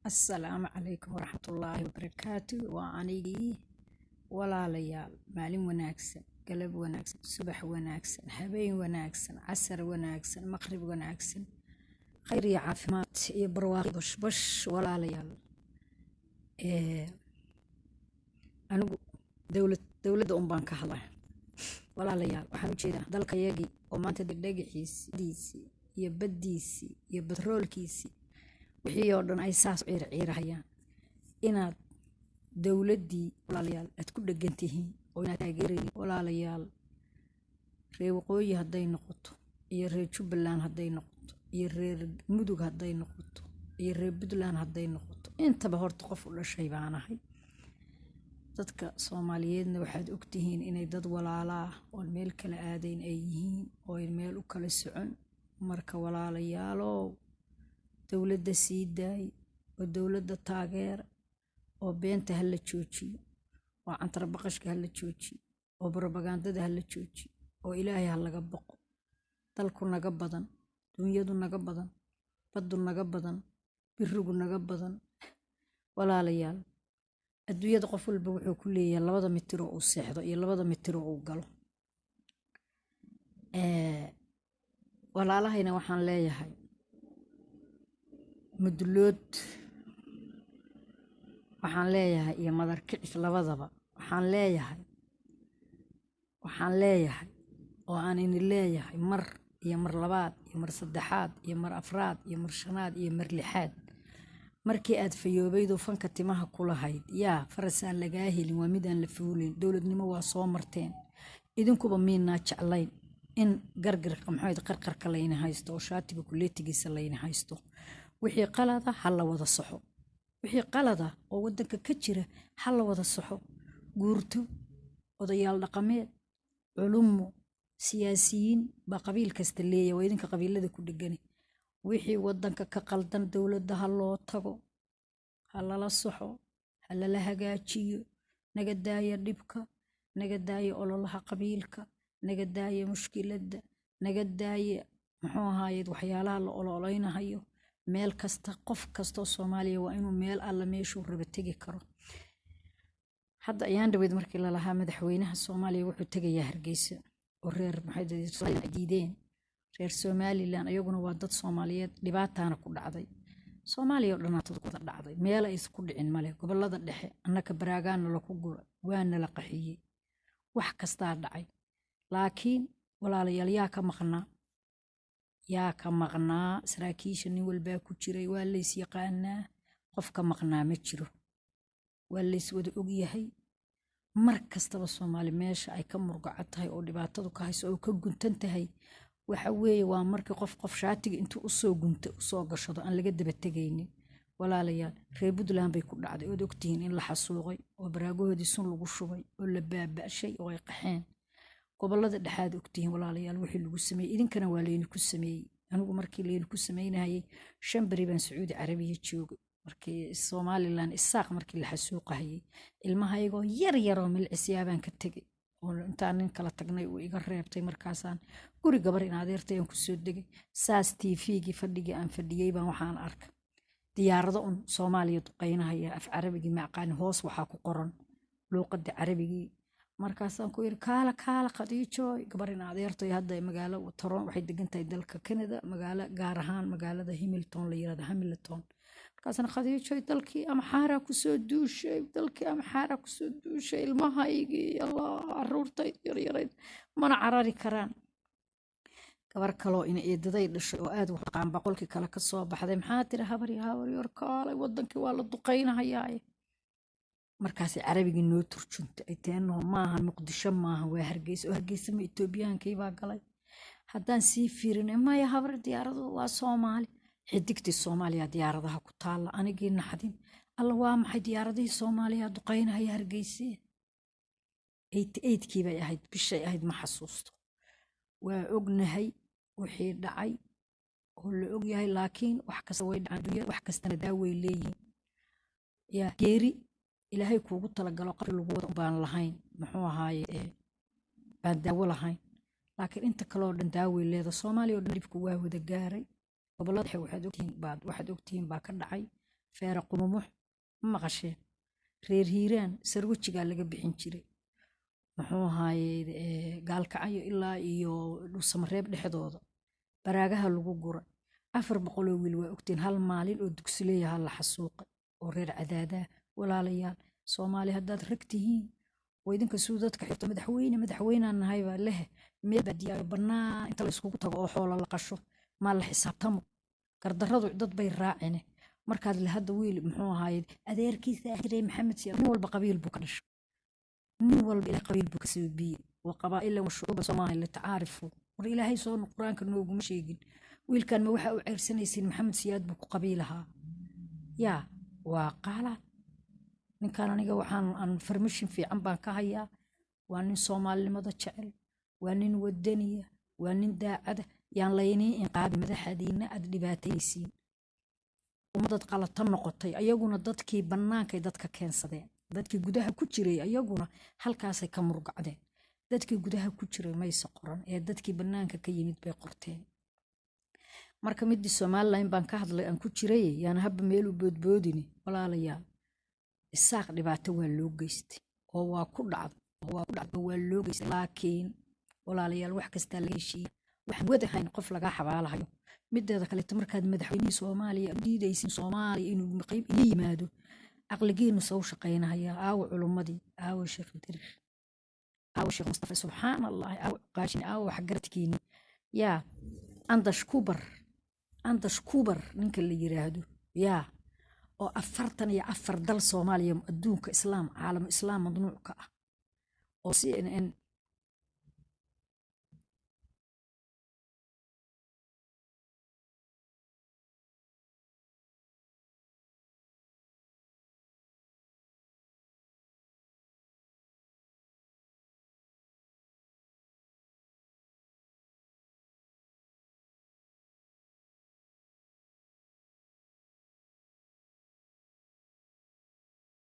Assalaamu calaykum waraxmatullaahi wabarakaatu. Waa anigii, walaalayaal. Maalin wanaagsan, galab wanaagsan, subax wanaagsan, habeen wanaagsan, casar wanaagsan, maqrib wanaagsan, khayr iyo caafimaad iyo barwaaqo, bashbash, walaalayaal. Anigu dowladda un baan ka hadlaa, walaalayaal. Waxaan u jeedaa dalkayagii oo maanta dhagaxiisii iyo baddiisii iyo batroolkiisii, wixii oo dhan ay saas u ciirciirahayaan, inaad dowladdii, walaalayaal, aad ku dhegan tihiin oo inaad taageeraynin. Walaalayaal, reer Waqooyi hadday noqoto iyo reer Jubbaland hadday noqoto iyo reer Mudug hadday noqoto iyo reer Puntland hadday noqoto, intaba horta qof u dhashay baanahay. Dadka Soomaaliyeedna waxaad ogtihiin inay dad walaalaa oon meel kala aadayn ay yihiin oo ay meel u kala socon. Marka walaalayaalow, dowladda sii daay oo dowladda taageera, oo beenta ha la joojiyo, oo cantarabaqashka ha la joojiyo, oo brobagandada ha la joojiyo, oo Ilaahay ha laga boqo. Dalku naga badan, dunyadu naga badan, baddu naga badan, birigu naga badan. Walaalayaal, adduunyada qof walba wuxuu ku leeyahay 2da mitir oo uu seexdo iyo 2da mitir oo uu galo. Walaalahayna waxaan leeyahay, Mudulood waxaan leeyahay iyo Madar Kicis labadaba waxaan leeyahay oo aan ini leeyahay mar iyo mar labaad iyo mar saddexaad iyo mar afraad iyo mar shanaad iyo mar lixaad: markii aad fayoobaydoo fanka timaha ku lahayd, yaa farasaan lagaa helin, waa midaan la fuulin. Dowladnimo waa soo marteen idinkuba. Miinaa jeclayn in gargarka, maxayd, qarqarka layna haysto oo shaatiga kuleetigiisa layna haysto? Wixii qalada ha la wada saxo. Wixii qalada oo wadanka ka jira ha la wada saxo. Guurto, odayaal dhaqameed, culumo, siyaasiyiin baa qabiil kasta leeya. Waa idinka qabiilada ku dhegani. Wixii wadanka ka qaldan dowladda ha loo tago, ha lala saxo, ha lala hagaajiyo. Naga daaya dhibka, naga daaya ololaha qabiilka, naga daaya mushkiladda, naga daaya, muxuu ahaayeed, waxyaalaha la ololeynahayo. Meel kasta, qof kastoo Soomaaliya waa inuu meel alla meeshuu raba tegi karo. Hadda ayaan dhaweyd markii lalahaa madaxweynaha Soomaaliya wuxuu tegayaa Hargeysa oo reer, maxay diideen, reer Somaliland iyaguna waa dad Soomaaliyeed, dhibaataana ku dhacday. Soomaaliya oo dhanaatada ku wada dhacday, meel ay isku dhicin male. Gobolada dhexe annaka baraagaana laku guray, waana la qaxiyey, wax kastaa dhacay. Laakiin walaalayaal, yaa ka maqnaa? Yaa ka maqnaa? Saraakiisha nin walbaa ku jiray, waa lays yaqaanaa. Qof ka maqnaa ma jiro, waa lays wada ogyahay. Mar kastaba Soomaali meesha ay ka murgaco tahay oo dhibaatadu ka hayso oo ka guntan tahay waxa weeye waa markii qof shaatiga intuu usoo gunto, usoo gashado, aan laga daba tegaynin. Walaalayaal, reer Puntland bay ku dhacday, ood ogtihiin in la xasuuqay oo baraagahoodii sun lagu shubay oo la baaba'shay oo ay qaxeen. Gobolada dhexaad ogtihiin, walaalayaal, wixii lagu sameeyey. Idinkana waa layni ku sameeyey. Anigu markii layni ku sameynayay 5 beri baan Sacuudi Carabiya joogay. Markii Somaliland Isaaq markii la xasuuqahayay, ilmahaygoo yar yaroo milcisyaabaan ka tegay oo intaan nin kala tagnay uu iga reebtay. Markaasaan guri gabar in adeertay aan kusoo degay. Saas TV-gii fadhigii aan fadhiyey baan waxaan arka diyaarado un Soomaaliya duqeynahaya. Af Carabigii ma aqaani, hoos waxaa ku qoran luuqadda Carabigii. Markaasaan ku yiri, "Kaala, kaala, Khadiijooy." Gabar in adeertay hadda magaalo Toron waxay degan tahay, dalka Canada, magaalo gaar ahaan magaalada Hamilton la yirahdo, Hamilton. Markaasna, "Khadiijooy, dalkii Amxaaraa kusoo duushay, dalkii Amxaaraa kusoo duushay. Ilmahaygii, Allah, caruurtayd yaryarayd mana carari karaan." Gabar kaloo ina eedaday dhashay oo aad wax aqaan boqolkii kale ka soo baxday. "Maxaa tiri, habar?" "Habar yar, kaalay, wadankii waa la duqeynahayaaye." Markaasay Carabigii noo turjuntay. Ay teenoo, "Maaha Muqdisho, maaha, waa Hargeysa." "Oo Hargeysa ma Etoobiyaankii baa galay?" Haddaan sii fiirinay, "Maya habar, diyaaradu waa Soomaali, xidigtii Soomaaliya diyaaradaha ku taalla." Anigii naxdin, "Alla, waa maxay diyaaradihii Soomaaliya duqeynahaya Hargeyse?" 88-kii bay ahayd, bishay ahayd ma xasuusto. Waa ognahay wixii dhacay oo la ogyahay, laakiin wax kasta way dhacaan dunyada, wax kastana daaway leeyihiin. Yaa geeri Ilaahay kuugu talagalo, qabri lagu wada baan lahayn, muxuu ahaaye, baan daawo lahayn, laakiin inta kale oo dhan daaway leeda. Soomaaliya oo dhan dhibku waa wada gaaray. Gobolada dhexe waxaad ogtihiin baa ka dhacay. Feere qumumux ma maqasheen? Reer Hiiraan sarwajigaa laga bixin jiray. Muxuu ahaaye, Gaalkacyo ilaa iyo Dhuusamareeb dhexdooda baraagaha lagu guray 400 oo wiil. Waa ogtiin, hal maalin oo dugsileeyaha la xasuuqay oo reer Cadaadaa. Walaalayaal, Soomaali haddaad rag tihiin oo idinka suu dadka xirto, madaxweyne madaxweynaan nahaybaa leh, meel baadiyaa bannaan inta la iskugu tago oo xoola la qasho, maa la xisaabtamo? Gardarradu dad bay raacine. Markaad le hadda wiil, muxuu ahaaye, adeerkiisa jiray Maxamed Siyaad, nin walba qabiil buu ka dhashay, nin walba Ilaah qabiil buu ka soo biyey. Wa qabaa'ila wa shucuuba Soomaaliya litacaarifu. War Ilaahay soo Qur-aanka nooguma sheegin. Wiilkan ma waxa u ceyrsanaysiin Maxamed Siyaad buu ku qabiilahaa? Yaa waa qaalaad ninkan. Aniga waxaan aan farmashin fiican baan ka hayaa. Waa nin Soomaalinimada jecel, waa nin wadaniya, waa nin daacada. Yaan laynii inqaabin madaxdiina aad dhibaataysiin. Ummadad qalata noqotay. Ayaguna dadkii bannaankay dadka keensadeen, dadkii gudaha ku jiray ayaguna halkaasay ka murgacdeen. Dadkii gudaha ku jiray mayse qoran ee dadkii bannaanka ka yimid bay qorteen. Marka midii Somalilan baan ka hadlay aan ku jiray, yaan habba meel u boodboodini. Walaalayaal, Isaaq dhibaato waa loo geystay oo waa ku dhacday oo waa ku dhacday oo waa loo geystay, laakiin walaalayaal, wax kastaa laga heshiiya. Waxaan wadahayn qof lagaa xabaalahayo. Mideeda kaleeto, markaad madaxweynihii Soomaaliya u diidaysin Soomaaliya inuu qayb ina yimaado, caqligiinu soo shaqaynaya. Aawo culummadii? Aawo Sheekh Dirir? Aawo Sheekh Mustafa? Subxaan Allah. Aawo Cuqaashin? Aawo waxgaradkiini? Yaa Andash Kubar, Andash Kubar ninka la yiraahdo, yaa oo 44 dal Soomaaliya, adduunka Islaam, caalamu Islaam mamnuuc ka ah, oo CNN